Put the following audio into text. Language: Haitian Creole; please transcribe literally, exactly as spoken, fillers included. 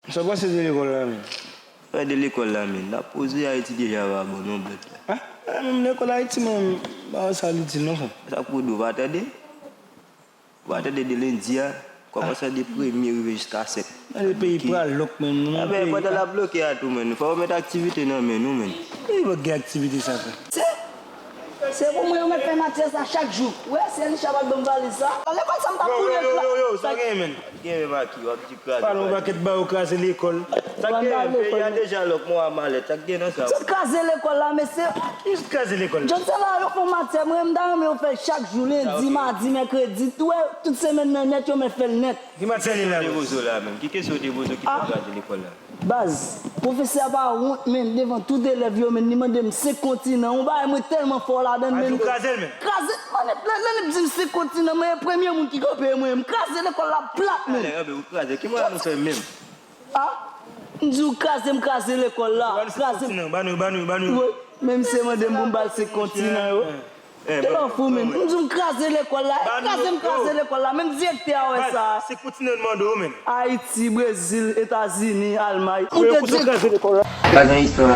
Sa w panse de lekòl la menm? Sa de lekòl la menm? N ap poze Ayiti deja, vagabon, non, blòd la. Ah, menm lekòl Ayiti, mwen, m pa wè sa l itil non, frè. Sa k pou di w pa tande? Ou pa tande de lendi a, kòmanse de premye rive jiska senk. Gade peyi pral lòk menm, nou menm. Ebyen, pandan l ap bloke a tou, menm, fò yo met aktivite nan men nou, menm. Ki lòk gen aktivite sa, frè? Se, se pou mwen yo mèt fè matyè sa chak jou. Ou wè, si Elisha pa t ban m valiz sa. Lekòl sa m t ap boule. Yo, yo, yo, yo, sa gen, menm? Gen menm aki, w ap di kraze. Pale yon pakèt ba yo kraze lekòl. Sa k gen, peyi a deja lòk, mwen a malèt. Sa k gen nan sa? Tout kraze lekòl la, mesye. Jis kraze lekòl la. Jodi a la, yo fè yon matyè, mwen, m ta renmen yo fè l chak jou, lendi, madi, mèkredi, tou, tout semèn nan nèt, yo mèt fè l nèt. Ki matyè li la? Ki kesyon de bozo la menm? Ki kesyon de bozo ki fè kraze lekòl la? Baz, pwofesè a pa wont, menm, devan tout elèv yo, menm, li mande m senk kontinan, yon bagay mwen tèlman fò ladan l, menm. Kraze l, menm. Kraze, mwen, lè, lè, lè l di m senk kontinan, mwen, premye moun ki kanpe, mwen, m kraze lekòl la plat, menm. Alè, anben, ou kraze. Ki mwen anonse menm? Ah, m di w kraze, m kraze lekòl la. Kraze. Ban nou, ban nou, ban nou. Wi, men misye mande m pou m ba l senk kontinan yo. Te ban fou, menm. M di w m kraze lekòl la. Kraze, m kraze lekòl la. Menm direktè a wè sa. Senk kontinan mande w, menm. Ayiti, Brezil, Etazini, Almay. Ou te di kraze lekòl la. Pa gen istwa.